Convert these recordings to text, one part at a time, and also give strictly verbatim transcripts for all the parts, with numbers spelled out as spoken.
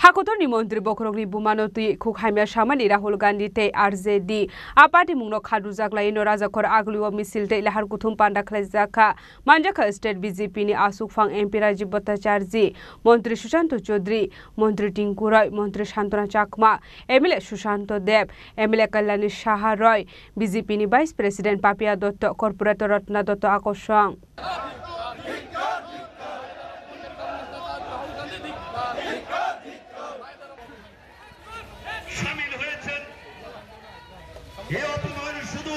Hakotorni montri bokhorokni bumano twi khuk hamya samani Rahul Gandhi tei R J D. A party mungno kha rwjak laino Rajakhor agulio misil tei lahar kuthum panda khlaijak kha. Manjakha state B J P ni aswkphang M P Rajiv Bhattacharjee, montri Sushanta Chaudhary, montri Tinku Roy, montri Santana Chakma, M L A Sushanta Deb, M L A Kalyani Saha Roy, B J P ni vice president Papiya Dutta, corporator Ratna Dutta akosong. সামিল হয়েছেন। এ অপমান শুধু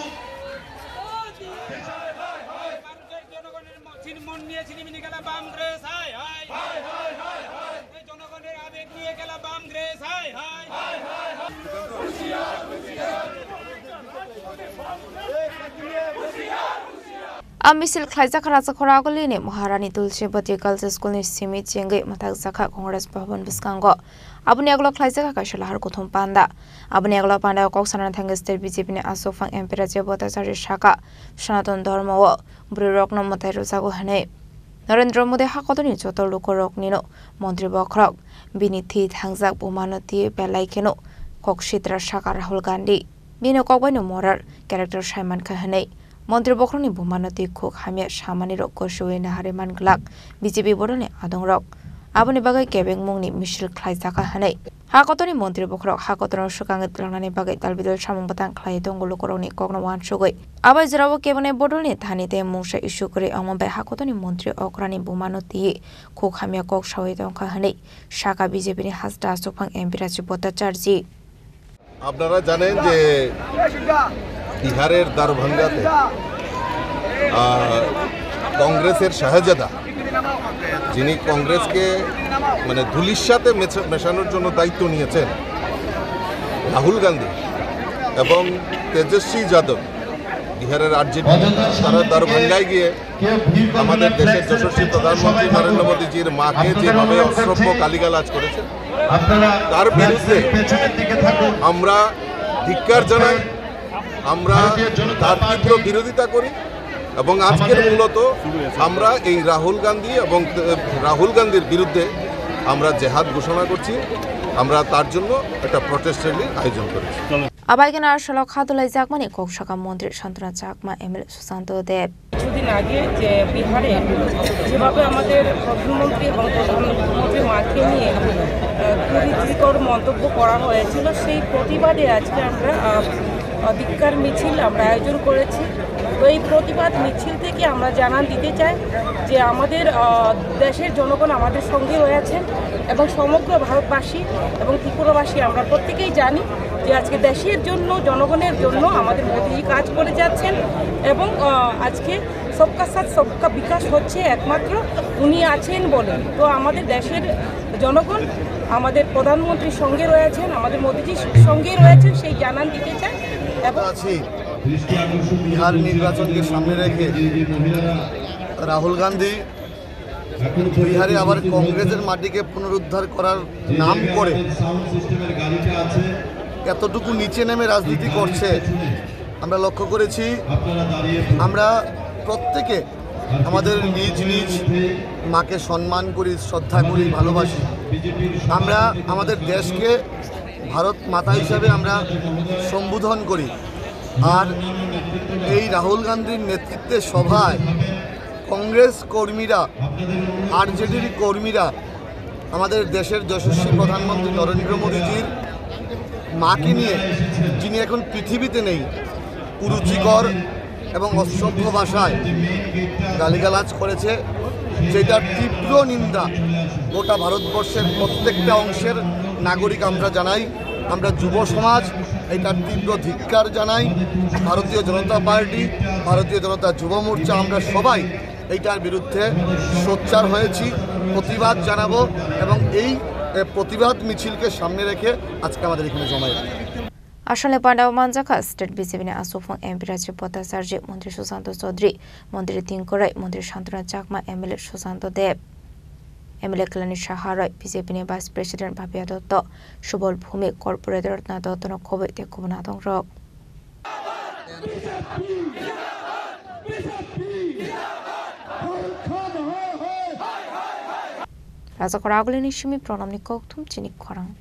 ভারতের জনগণের ম-, ছিন-, মন নিয়ে ছিনিমিনি খেলা বাম গ্রেস, হায়, হায়। হায়, হায়, হায়, হায়। এই জনগণের আবেগ নিয়ে খেলা বাম গ্রেস, হায়, হায়। হায়, হায়, হায়। A misil khlaijak Rajakhor agulini Maharani Tulsibati Girls School ni simi chengwi mwthakjakha Congress Bhavan bwskango. Aboni yagulo khlaijak kaisa lahar kuthum panda. Aboni yagulo panda o kok sanani thangwi state B J P ni aswkphang M P Rajiv Bhattacharya saka Sanatan Dharma o bwrwi rokno mwtai rwjago hwnwi. Narendra Modi hakotorni joto lukuroknino montri bokhorok bini thwi thangjak bumano twi belai kheno kok sitra saka Rahul Gandhi. Bini kokbaino moral character sai mankha hwnwi montri bokhorokni bumano twi khuk hamya samani rok gosuwi nahari man glak B J P bodolni adongrok. Aboni bagwi kebengmungni misil khlaijakha hwnwi hakotorni montri bokhorok hakotorno swkangwi twlangnani bagwi dalbidal samung bwtang khlaiwi tongo lukurokni kokno uansugwi. Abai jorao kebengni bodolni thani tei mungsa issue kwrwi wngma bai hakotorni montri okrani bumano twi khuk hamya kok sawi tongkha hwnwi saka B J P ni hasta aswkphang M P Rajiv Bhattacharjee. আপনারা জানেন যে বিহারের দারভাঙ্গাতে, আহ, কংগ্রেসের শাহজাদা, যিনি কংগ্রেসকে, মানে, ধুলির সাথে মেশা-, মেশানোর জন্য দায়িত্ব নিয়েছেন রাহুল গান্ধী এবং তেজস্বী যাদব, বিহারের আরজেডি, তারা দারভাঙ্গায় গিয়ে আমাদের দেশের যশস্বী প্রধানমন্ত্রী নরেন্দ্র মোদীজির মাকে যেভাবে অশ্রব্য গালিগালাজ করেছে, তার বিরুদ্ধে আমরা ধিক্কার জানাই, আমরা তার তীব্র বিরোধিতা করি এবং আজকের মূলত আমরা এই রাহুল গান্ধী এবং, আহ, রাহুল গান্ধীর বিরুদ্ধে আমরা জেহাদ ঘোষণা করছি, আমরা তার জন্য একটা প্রোটেস্ট র‍্যালি আয়োজন করেছি। Abaikhe no a salo kha dulaijakmani kok saka montri Santana Chakma, M L A Susanto Deb. কিছুদিন আগে যে বিহারে যেভাবে আমাদের প্রধানমন্ত্রী এবং প্রধানমন্ত্রীর মাকে নিয়ে, আহ, কুরুচিকর মন্তব্য করা হয়েছিল, সেই প্রতিবাদে আজকে আমরা, আহ, ধিক্কার মিছিল আমরা আয়োজন করেছি। তো এই প্রতিবাদ মিছিল থেকে আমরা জানান দিতে চাই যে আমাদের, আহ, দেশের জনগণ আমাদের সঙ্গে রয়েছেন এবং সমগ্র ভারতবাসী এবং ত্রিপুরাবাসী আমরা প্রত্যেকেই জানি যে আজকে দেশের জন্য, জনগণের জন্য আমাদের মোদীজি কাজ করে যাচ্ছেন এবং, আহ, আজকে সবকা সাথ সবকা বিকাশ হচ্ছে একমাত্র উনি আছেন বলে। তো আমাদের দেশের জনগণ আমাদের প্রধানমন্ত্রীর সঙ্গে রয়েছেন, আমাদের মোদীজির সঙ্গে রয়েছেন, সেই জানান দিতে চাই। এবং আছি বিহার নির্বাচনকে সামনে রেখে রাহুল গান্ধী বিহারে আবার কংগ্রেসের মাটিকে পুনরুদ্ধার করার নাম করে এতটুকু নিচে নেমে রাজনীতি করছে, আমরা লক্ষ্য করেছি। আমরা প্রত্যেকে আমাদের নিজ নিজ মাকে সম্মান করি, শ্রদ্ধা করি, ভালোবাসি। আমরা আমাদের দেশকে ভারত মাতা হিসাবে আমরা সম্বোধন করি। আর এই রাহুল গান্ধীর নেতৃত্বে সভায় কংগ্রেস কর্মীরা, আরজেডির কর্মীরা আমাদের দেশের যশস্বী প্রধানমন্ত্রী নরেন্দ্র মোদীজির মাকে নিয়ে, যিনি এখন পৃথিবীতে নেই, কুরুচিকর এবং অসভ্য ভাষায় গালিগালাজ করেছে, যেটার তীব্র নিন্দা গোটা ভারতবর্ষের প্রত্যেকটা অংশের নাগরিক আমরা জানাই। আমরা যুব সমাজ এটার তীব্র ধিক্কার জানাই। ভারতীয় জনতা পার্টি, ভারতীয় জনতা যুব মোর্চা, আমরা সবাই এইটার বিরুদ্ধে সোচ্চার হয়েছি, প্রতিবাদ জানাবো এবং এই, এ, প্রতিবাদ মিছিলকে সামনে রেখে আজকে আমাদের এখানে জমায়েত। Asalni pandao manjakha state B J P ni aswkphang M P Rajiv Bhattacharjee, montri Sushanta Chaudhary, montri Tinku Roy, montri Santana Chakma, M L A Sushanta Deb, M L A Kalyani Saha Roy, B J P ni vice president Papiya Dutta, Subal Bhumik, corporator Ratna Dutta no khobwi tei kubun adongrok. Rajakor Agulini simi Pranamni kokthum chini khorang.